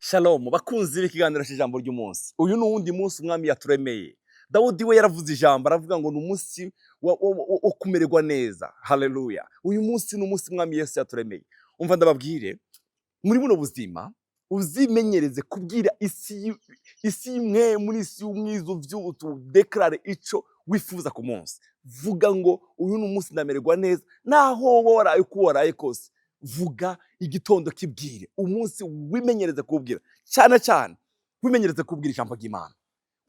Shalom bakunzi b'ikiganiro cy'ijambo ry'umunsi. Uyu ni uwundi munsi umwami yaturemeye. Dawudi we yaravuze ijambo, aravuga ngo ni umunsi wo kumererwa neza. Haleluya! Uyu munsi ni umunsi umwami Yesu yaturemeye. Umva ndababwire, muri buno buzima uzimenyereze kubwira isi, isi imwe muri isi y'umwiza, uvyutse udeclare ico wifuza ku munsi. Vuga ngo uyu ni umunsi ndamererwa neza, naho wowe waraye uko waraye kose. Vuga igitondo kibwire, umunsi wimenyereze kuwubwira, cyane cyane wimenyereze kubwira ijambo ry'Imana,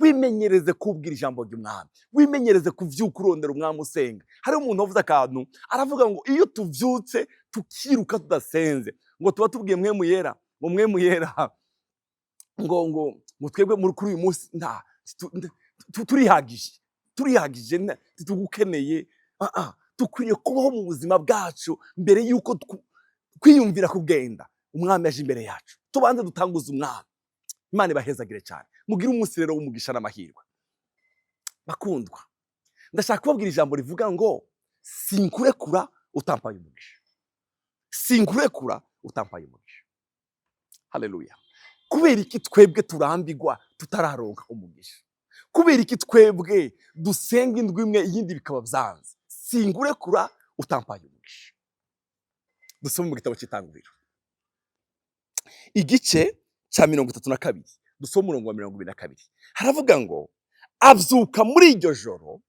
wimenyereze kubwira ijambo ry'umwami, wimenyereze kuvyuka urondera umwami, usenga. Hari umuntu wavuze akantu, aravuga ngo iyo tuvyutse tukiruka tudasenze, ngo tuba tubwiye Mpwemu Yera ngo Mpwemu Yera ngo twebwe muri kuri uyu munsi nta turihagije, turihagije, ntitugukeneye. Ah, ah, dukwiriye kubaho mu buzima bwacu mbere yuko kwiyumvira kugenda umwami aje imbere yacu, tubanze dutanguze umwami. Imana ibahezagire cyane, mugire umunsi rero w'umugisha n'amahirwe. Bakundwa, ndashaka kubabwira ijambo rivuga ngo sinkurekura utampaye umugisha, sinkurekura utampaye umugisha. Haleluya! Kubera iki twebwe turambigwa tutararonka umugisha? Kubera iki twebwe dusenga indwi imwe, iyindi bikaba byanze? Sinkurekura utampaye umugisha. Dusome mu gitabo cy'Itanguriro, igice cya 32, dusome umurongo wa 22. Haravuga ngo abyuka muri iryo joro,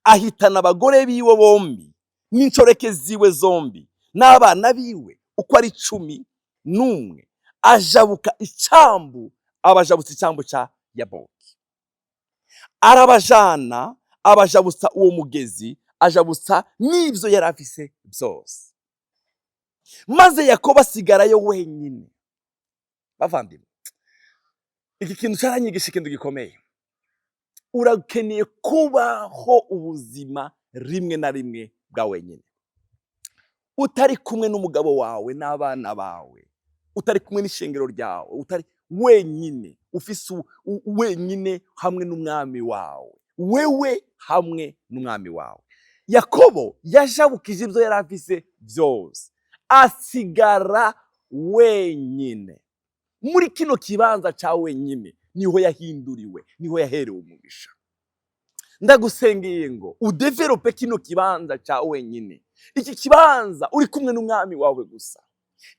ahitana abagore biwe bombi n'inshoreke ziwe zombi n'abana biwe uko ari 11, ajabuka icyambu, abajabutsa icyambu cya Yaboki, arabajana, abajabutsa uwo mugezi, ajabutsa n'ibyo yari afise byose, maze Yakobo asigarayo wenyine. Bavandimwe, iki kintu cyaranyigisha ikintu gikomeye. Urakeneye kubaho ubuzima rimwe na rimwe bwa wenyine, utari kumwe n'umugabo wawe n'abana bawe, utari kumwe n'ishengero ryawe, utari wenyine, ufise wenyine hamwe n'umwami wawe, wewe hamwe n'umwami wawe. Yakobo yajabukije ibyo yari afise byose, asigara wenyine. Muri kino kibanza cya wenyine niho yahinduriwe, niho yaherewe umugisha. Ndagusengeye ngo udéveloppe kino kibanza cya wenyine, iki kibanza uri kumwe n'umwami wawe gusa.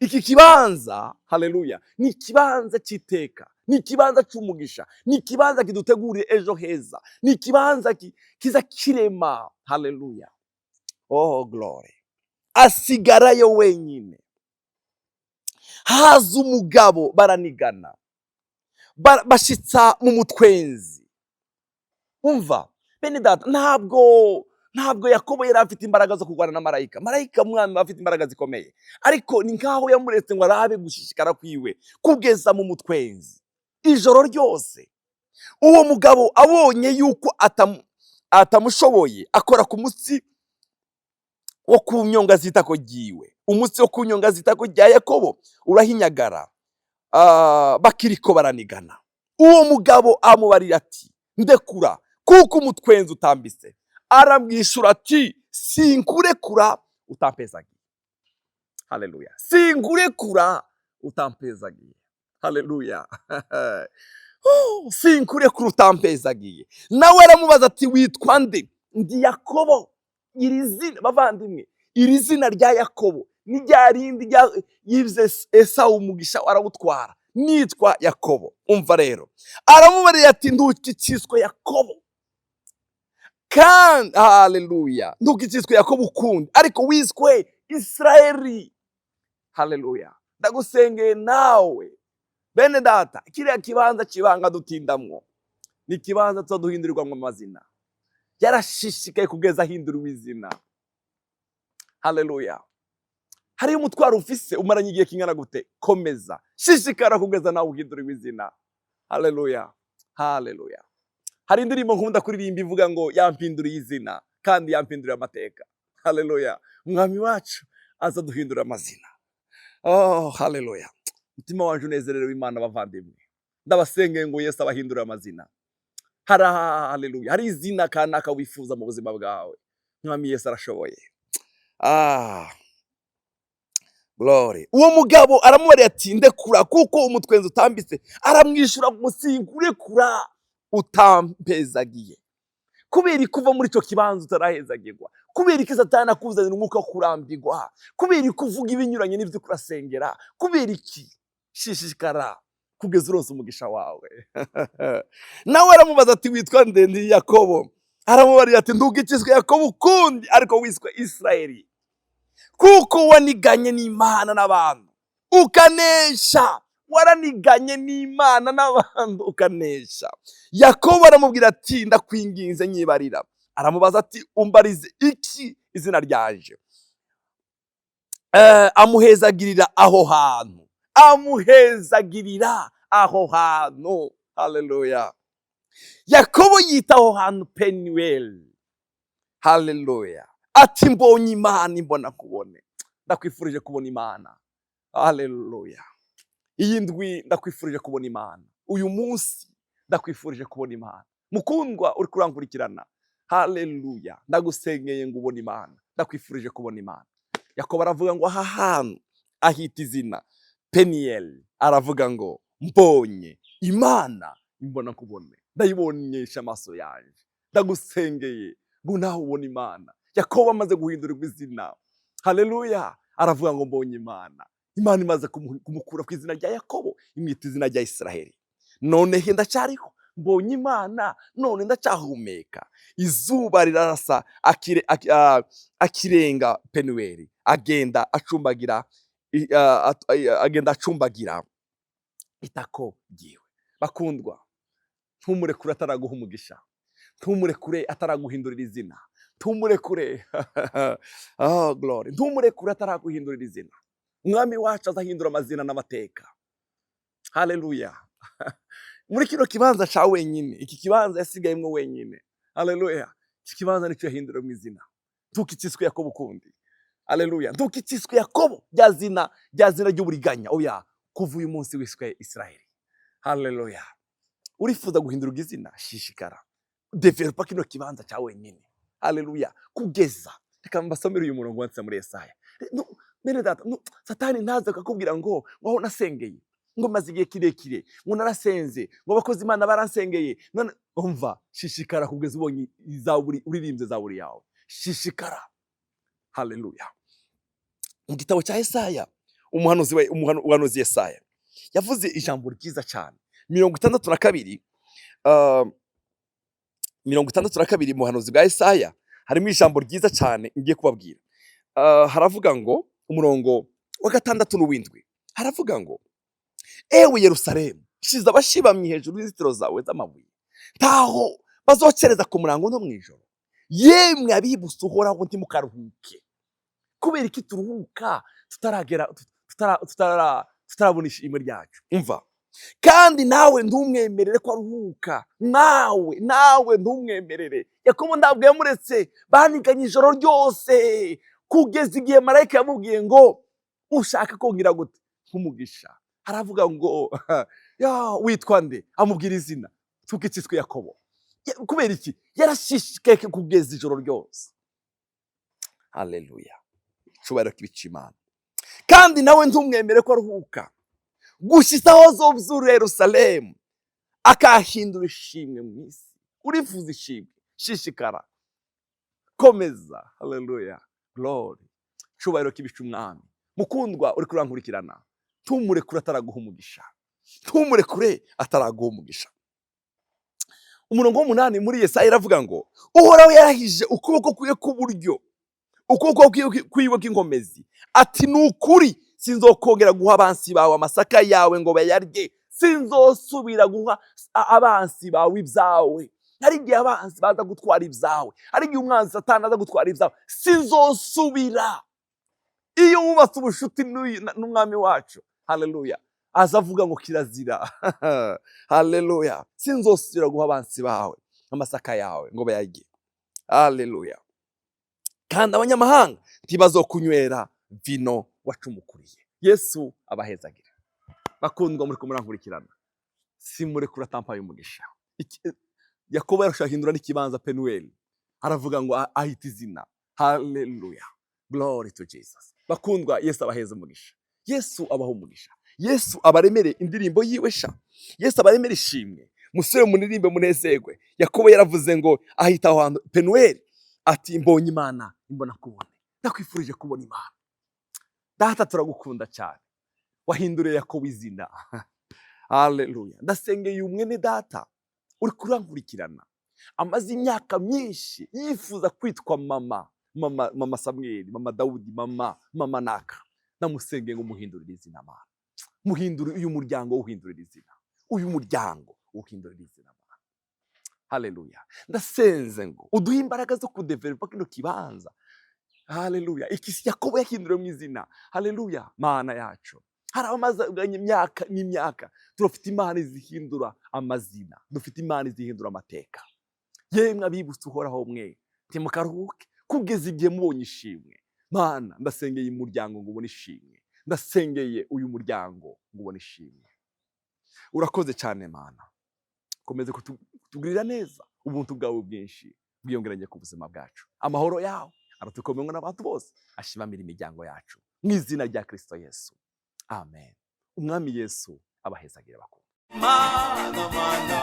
Iki kibanza, haleluya, ni ikibanza cy'iteka, ni ikibanza cy'umugisha, ni ikibanza kiduteguriye ejo heza, ni ikibanza kiza kirema. Haleluya, oh glory! Asigarayo wenyine, haza umugabo baranigana, bashitsa mu mutwenzi. Umva bene data, ntabwo Yakobo yari afite imbaraga zo kurwana na marayika. Marayika mwami afite imbaraga zikomeye, ariko ni nkaho yamuretse ngo arabe gushishikara kwiwe kugeza mu mutwenzi ijoro ryose. Uwo mugabo abonye yuko atamushoboye, akora ku mutsi wo ku nyonga z'itako ryiwe. Umutsi wo ku nyonga z'itako rya Yakobo urahinyagara. Bakiriko baranigana, uwo mugabo amubarira ati: "Ndekura, kuko umutwenzi utambise." Aramwishyura ati: "Sinkurekura utampezagiye." Haleluya! Sinkurekura utampezagiye. Haleluya! Oh, sinkurekura utampezagiye. Nawe aramubaza ati: "Witwa nde?" "Ndi Yakobo." Iri zina, bavandimwe, iri zina rya Yakobo ni rya rindi yibye Esawu umugisha arawutwara. "Nitwa Yakobo." Umva rero, aramubarira ati: "Ntukikiswe Yakobo kandi, haleluya, ntukikiswe Yakobo ukundi, ariko wiswe Isirayeli." Haleluya! Ndagusengeye nawe, bene data, kiriya kibanza kibanga dutindamwo ni ikibanza tuba duhindurirwamo amazina. Yarashishikaye kugeza ahinduriwe izina. Haleluya! Hariyo umutwaro ufise umaranye igihe kingana gute? Komeza, shishikara kugeza nawe uhinduriwe izina. Haleluya, haleluya! Hari indirimbo nkunda kuririmba ivuga ngo yampinduriye izina kandi yampinduriye amateka. Haleluya! Umwami wacu aza duhindura amazina. Oh haleluya! Umutima wanje unezerewe Imana. Bavandimwe, ndabasengeye ngo Yesu abahindure amazina. Hari, haleluya, hari izina kanaka wifuza mu buzima bwawe, Mwami Yesu arashoboye. Glory. Uwo mugabo aramubarira ati: "Ndekura, kuko umutwenzi utambitse." Aramwishyura ngo: "Sinkurekura utampezagiye." Kubera ko uva muri icyo kibanza utarahezagirwa? Kubera iki Satani akuzanira umwuka wo kurambirwa? Kubera ko uvuga ibinyuranye n'ibyo kurasengera? Kubera iki? Shishikara kugeza uronse umugisha wawe. Nawe aramubaza ati: "Witwa nde?" "Ndi Yakobo." Aramubarira ati: "Ntugikiswe Yakobo ukundi, ariko wiswe Isirayeli, kuko waniganye n'Imana n'abantu ukanesha." Waraniganye n'Imana n'abantu ukanesha. Yakobo aramubwira ati: "Ndakwinginze, nyibarira." Aramubaza ati: "Umbarize iki izina ryanje?" Amuhezagirira aho hantu, amuhezagirira aho hantu. Haleluya! Yakobo yita aho hantu Penuweli. Haleluya! Ati: "Mbonye Imana imbona kubone." Ndakwifurije kubona Imana. Haleluya! Iyi ndwi ndakwifurije kubona Imana. Uyu munsi ndakwifurije kubona Imana. Mukundwa uri kurankurikirana, haleluya, ndagusengeye ngo ubone Imana. Ndakwifurije kubona Imana. Yakobo aravuga ngo aha hantu ahita izina Peniyeli. Aravuga ngo: "Mbonye Imana imbona kubone, ndayibonyesha amaso yanjye." Ndagusengeye ngo nawe ubone Imana. Yakobo amaze guhindurirwa izina, haleluya, aravuga ngo: "Mbonye Imana." Imana imaze kumukura ku izina rya Yakobo, imwita izina rya Isiraheli. Noneho ndacyariho, mbonye Imana, none ndacyahumeka. Izuba rirarasa, akirenga Penuweli, agenda acumbagira agenda acumbagira itako ryiwe. Bakundwa, ntumurekure ataraguha umugisha, ntumurekure ataraguhindurira izina, ntumurekure. Oh glory! Ntumurekure ataraguhindurira izina. Umwami wacu azahindura amazina n'amateka. Haleluya! Muri kino kibanza ca wenyine, iki kibanza yasigayemwo wenyine, haleluya, iki kibanza nicyo yahindura mu izina. Ntukitsiswe Yakobo ukundi. Haleluya! Ntukitsiswe Yakobo, rya zina ry'uburiganya. Oya, kuva uyu munsi wiswe Israheli. Haleluya! Urifuza guhindurwa izina? Shishikara, developa kino kibanza cya wenyine. Haleluya! Kugeza, reka mbasomere uyu murongo wanditse muri Yesaya. No, bene data, no, Satani ntaza akakubwira ngo aho nasengeye, ngo maze igihe kirekire, ngo narasenze, ngo abakozi Imana baransengeye none. Umva, shishikara kugeza ubonye izaburi, uririmbye zaburi yawe. Shishikara. Haleluya! Mu gitabo cya Yesaya, umuhanuzi Yesaya yavuze ijambo ryiza cyane. 62, 62, mu buhanuzi bwa Yesaya harimo ijambo ryiza cyane ngiye kubabwira. Haravuga ngo, umurongo wa gatandatu n'uwindwi, haravuga ngo: "Ewe Yerusalemu, shize abashibamye hejuru y'inzitiro zawe z'amabuye, ntaho bazokereza ku murango no mu ijoro. Yemwe abibutse Uhoraho, ntimukaruhuke." Kubera iki turuhuka tutaragera tutarabona ishimwe ryacu? Umva kandi, nawe ntumwemerere ko aruhuka. Nawe ntumwemerere. Yakobo ntabwo yamuretse, baniganye ijoro ryose kugeza igihe marayika yamubwiye ngo: "Ushaka kongera gute nk'umugisha?" Aravuga ngo: "Ya, witwa nde?" Amubwira izina: "Tukitsiswe Yakobo." Kubera iki? Yarashishikaye kugeza ijoro ryose. Haleluya! Icyubahiro kibica Imana. "Kandi nawe ntumwemere ko aruhuka gushyitsa aho azuzura Yerusalemu, akahindura ishimwe mu isi." Urifuza ishimwe? Shishikara, komeza. Haleluya, glory! Cyubahiro kibica Umwami. Mukundwa uri kurankurikirana, ntumurekure ataraguha umugisha, ntumurekure ataraguha umugisha. Umurongo w'umunani muri Yesaya iravuga ngo: "Uhoraho yarahije ukuboko kwiwe k'uburyo, ukuboko kwiwe k'inkomezi, ati: 'Ni ukuri sinzokongera guha abansi bawe amasaka yawe ngo bayarye.'" Sinzosubira guha abansi bawe ibyawe. Hari igihe abansi baza gutwara ibyawe, hari igihe umwanzi Satani aza gutwara ibyawe. Sinzosubira. Iyo wubatse ubushuti n'Umwami wacu, haleluya, aza avuga ngo kirazira. Haleluya! "Sinzosubira guha abansi bawe amasaka yawe ngo bayarye." Haleluya! "Kandi abanyamahanga ntibazokunywera vino wacumukuriye." Yesu abahezagire. Bakundwa muri murankurikirana, simurekura atampaye umugisha. Yakobo yarashahindura n'ikibanza Penuweli, aravuga ngo ahita izina. Haleluya, glory to Jesus! Bakundwa, Yesu abaheze umugisha. Yesu abaho umugisha. Yesu abaremere indirimbo yiwe sha. Yesu abaremere ishimwe, musore, munirimbe munezerwe. Yakobo yaravuze ngo ahita aho hantu Penuweli, ati: "Mbonye Imana imbona kubone." Ndakwifurije kubona Imana. Data, turagukunda cyane, wahinduriye Yakobo izina. Haleluya! Ndasengeye umwene data uri kurankurikirana, amaze imyaka myinshi yifuza kwitwa mama, mama, mama Samweli, mama Dawudi, mama, mama naka. Ndamusengeye ngo muhindurire izina. Mana, muhindure uyu muryango, uhindurire izina uyu muryango, uhindurire izina, Mana. Haleluya! Ndasenze ngo uduhe imbaraga zo kudevelopa kino kibanza. Haleluya! Iki Yakobo yahinduriwe mu izina. Haleluya! Mana yacu, hari abamaze imyaka n'imyaka. Turafite Imana izihindura amazina, dufite Imana izihindura amateka. Yemwe abibutse Uhoraho mwe, ntimukaruhuke kugeza igihe mubonye ishimwe. Mana, ndasengeye umuryango ngo ubone ishimwe. Ndasengeye uyu muryango ngo ubone ishimwe. Urakoze cyane, Mana. Komeze kutugirira neza. Ubuntu bwawe bwinshi bwiyongeranye ku buzima bwacu. Amahoro yawe aratukomengwa n'abantu bose, ashimamira imiryango yacu mu izina rya Kristo Yesu, amen. Umwami Yesu abahezagire bakunda. Mana, mana,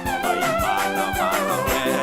wabaye Imana, mana we.